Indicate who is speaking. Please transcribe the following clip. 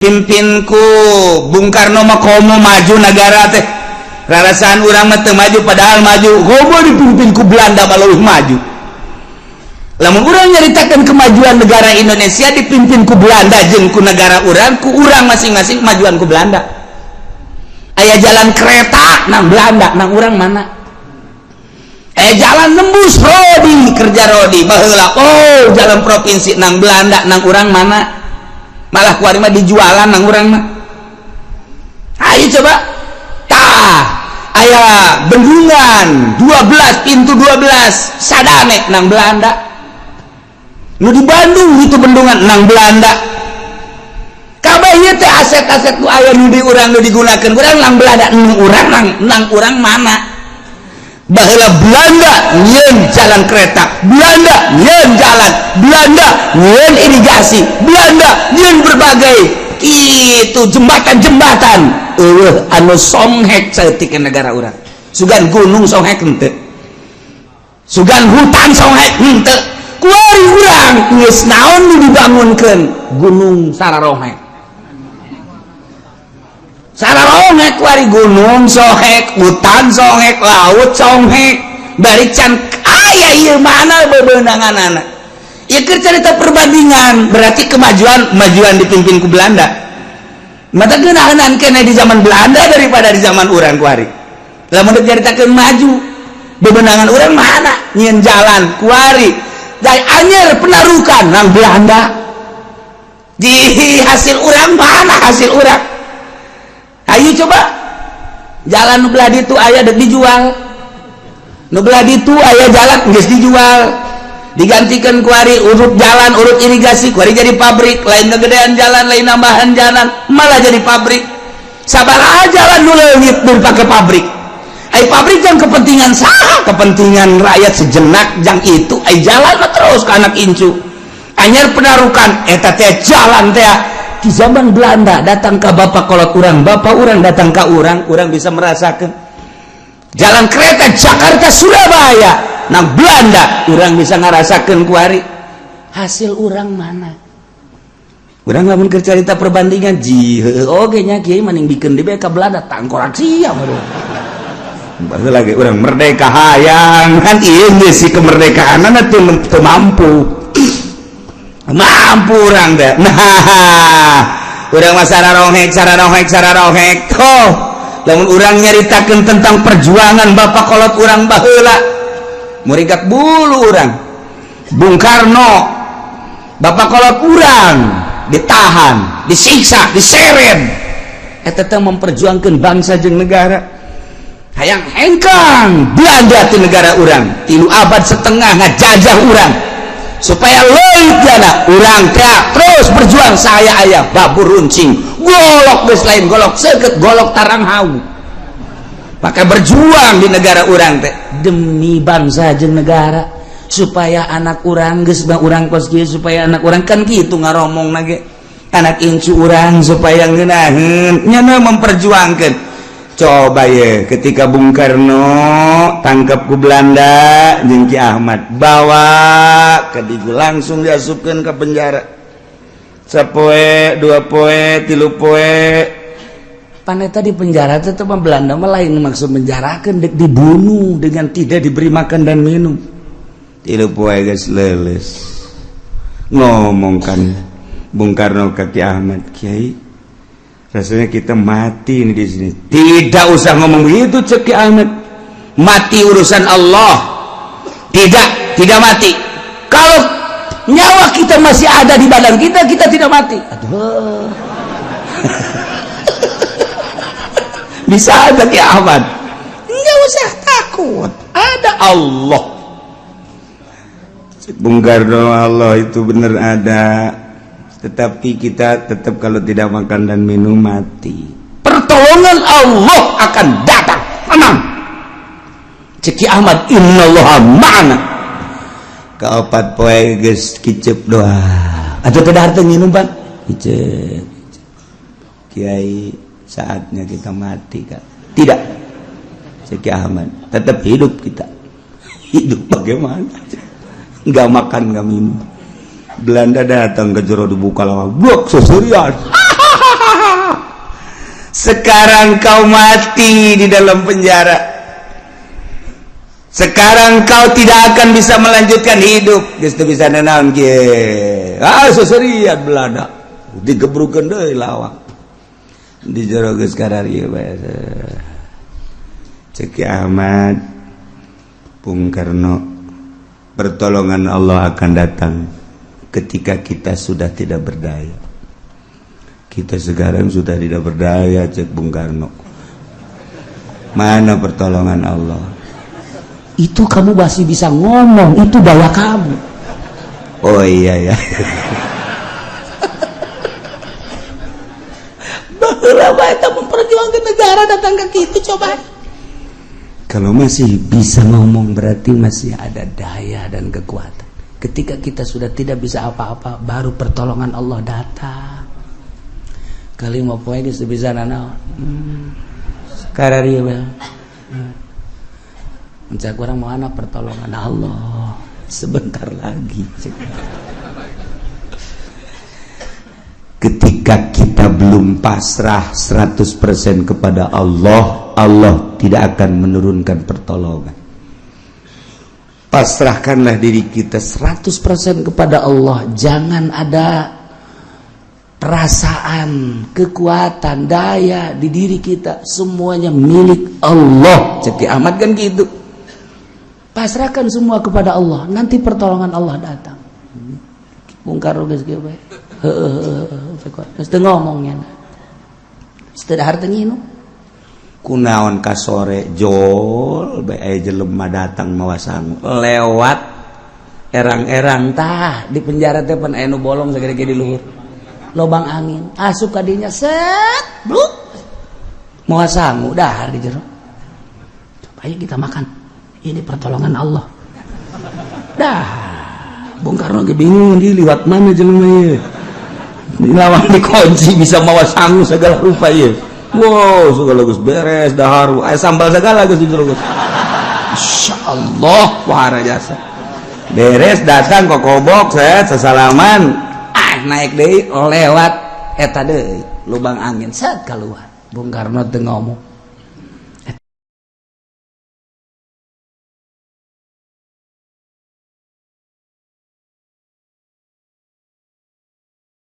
Speaker 1: Pimpin ku Bung Karno mah komo maju negara teh, rarasaan urang mah teu maju, padahal maju. Komo dipimpin ku Belanda mah leuwih maju. Lamun urang nyaritakeun kemajuan negara Indonesia dipimpin ku Belanda jeung ku negara urang, ku urang masing-masing, kemajuan ku Belanda. Aya jalan kereta nang Belanda, nang urang mana? Jalan nembus rodi kerja rodi baheula, oh, jalan provinsi nang Belanda, nang urang mana? Malah kuari mah dijualan nang urang mah. Ayo coba tah, aya bendungan 12 pintu, 12 sadane nang Belanda. Nu di Bandung itu bendungan nang Belanda. Kabeh ieu teh aset-aset nu aya nu di urang, nu digunakeun urang nang Belanda. Nang urang, nang urang mana? Baheula Belanda nyieun jalan kereta, Belanda nyieun jalan, Belanda nyieun irigasi, Belanda nyieun berbagai itu jembatan-jembatan. Eueuh anu songhek saeutik negara urang. Sugan gunung songhek henteu, sugan hutan songhek henteu. Kuari urang geus naon nu dibangunkeun? Gunung sararohek, sararohek kuari. Gunung sohek, hutan sohek, laut songhek, bari can aya ieu. Mana bebenanganana? Ieu keur carita perbandingan. Berarti kemajuan, kemajuan dipimpin ku Belanda. Mata geunaheun kene di zaman Belanda daripada di zaman urang kuari. Lamun dicaritakeun maju, bebenangan urang mana? Nyieun jalan kuari dari Anyer Penarukan nang Belanda. Di hasil urang mana? Hasil urang, ayo coba, jalan nu belah ditu aya dek dijual, nu belah ditu aya jalan geus dijual, digantikan kuari urut jalan, urut irigasi, kuari jadi pabrik. Lain kegedean jalan, lain nambahan jalan, malah jadi pabrik. Sabar jalan nu leungit pakai pabrik. Ai pabrik yang kepentingan sah? Kepentingan rakyat sejenak jang itu. Ai jalan mah terus ke anak incu. Anyar Penarukan eta teh jalan teh di zaman Belanda datang ke bapak kolot urang, bapak urang datang ke urang, urang bisa merasakan jalan kereta Jakarta Surabaya nang Belanda, urang bisa ngerasakan kuari. Hasil urang mana? Urang lamun keur carita perbandingan ji oge nya, kiai maning bikeun di ka Belanda tangkorak sia mah. Baheula lagi urang merdeka hayang kan, ieu geus si kemerdekaan teu teu mampu mampu urang teh. Nah, urang mah sararohek, sararohek, sararohek. Oh, lamun urang nyaritakeun tentang perjuangan bapak kolot urang baheula, murikat bulu urang. Bung Karno, bapak kolot urang, ditahan, disiksa, diseret, eta teh memperjuangkan bangsa jeung negara, hayang hengkang Belanda di negara urang. 3 abad setengah ngajajah urang supaya leuit jana urang teh terus berjuang. Saya aya babur runcing, golok geus lain golok seukeut, golok tarang hau, pakai berjuang di negara urang teh demi bangsa jeung negara, supaya anak urang geus mah urang kos kieu, supaya anak urang kan kitu ngaromong nage, anak incu urang supaya ngeunaheun nyana memperjuangkan. Coba ya, ketika Bung Karno tangkap ku Belanda jeung Ki Ahmad, bawa ke digu, langsung diasupkeun ke penjara. Sapoe, 2 poe, 3 poe paneta di penjara. Tetep Belanda mah lain maksud menjarakeun, dek dibunuh dengan tidak diberi makan dan minum. 3 poe geus leuleus, ngomong kan Bung Karno ke Ki Ahmad, "Kiai, rasanya kita mati ini di sini." "Tidak usah ngomong begitu," cek Ki Ahmad, "mati urusan Allah." "Tidak, tidak mati. Kalau nyawa kita masih ada di badan kita, kita tidak mati." Aduh, bisa ada Ki Ahmad, nggak usah takut, ada Allah. Bung Karno, "Allah itu benar ada, tetapi kita tetap kalau tidak makan dan minum mati. Pertolongan Allah akan datang, tenang." Cek Ki Ahmad, "Innallaha ma'ana." Keopat poe geus kicep doa atau tidak harta minum, Bang, kicep, "Kiai, saatnya kita mati, Kak." "Tidak," cek Ki Ahmad, "tetap hidup kita." Hidup bagaimana? Nggak makan, nggak minum. Belanda datang ke jero, dibuka lawang, blok, seserian. Sekarang kau mati di dalam penjara. Sekarang kau tidak akan bisa melanjutkan hidup. Geus teu bisa nanaon kieu. Ah, seserian Belanda. Digebrukeun deui lawang. Di jero geus kararieu bae. Cek Ahmad, Bung Karno, pertolongan Allah akan datang ketika kita sudah tidak berdaya. Kita sekarang sudah tidak berdaya, cek Bung Karno. Mana pertolongan Allah?
Speaker 2: Itu kamu masih bisa ngomong, itu daya kamu.
Speaker 1: Oh iya ya.
Speaker 2: Baheula bae eta memperjuangkan negara datang ke kitu coba.
Speaker 1: Kalau masih bisa ngomong, berarti masih ada daya dan kekuatan.
Speaker 2: Ketika kita sudah tidak bisa apa-apa, baru pertolongan Allah datang. Kali mau poe geus bisa nanaon. Kararieu bae. Mencak urang mana pertolongan Allah
Speaker 1: sebentar lagi. Ketika kita belum pasrah 100% kepada Allah, Allah tidak akan menurunkan pertolongan. Pasrahkanlah diri kita
Speaker 2: 100% kepada Allah. Jangan ada perasaan, kekuatan, daya di diri kita. Semuanya milik Allah.
Speaker 1: Cek Ahmad kan gitu.
Speaker 2: Pasrahkan semua kepada Allah, nanti pertolongan Allah datang. Bung Karno geus kieu bae. Heeh heeh, geus teu ngomongnya. Geus teu dahar teu nginum.
Speaker 1: Kunaon ka sore jol bae aya jelema datang mawa sangu lewat
Speaker 2: erang-erang tah di penjara teh pan aya nu bolong sagede di luhur. Lobang angin asup ka dinya, set bluk, mawa sangu dahar di jero. Coba, ayo kita makan. Ini pertolongan Allah. Dah,
Speaker 1: Bung Karno ge bingung, di liwat mana jelema ieu? Lawang dikunci bisa mawa sangu segala rupa ieu. Wow, segala geus beres dahar, aya sambal segala geus di jero geus. Insyaallah wahara jasa. Beres datang kokobok set sesalaman.
Speaker 2: Ah, naik deui lewat eta deui lubang angin, set keluar. Bung Karno teu ngomong.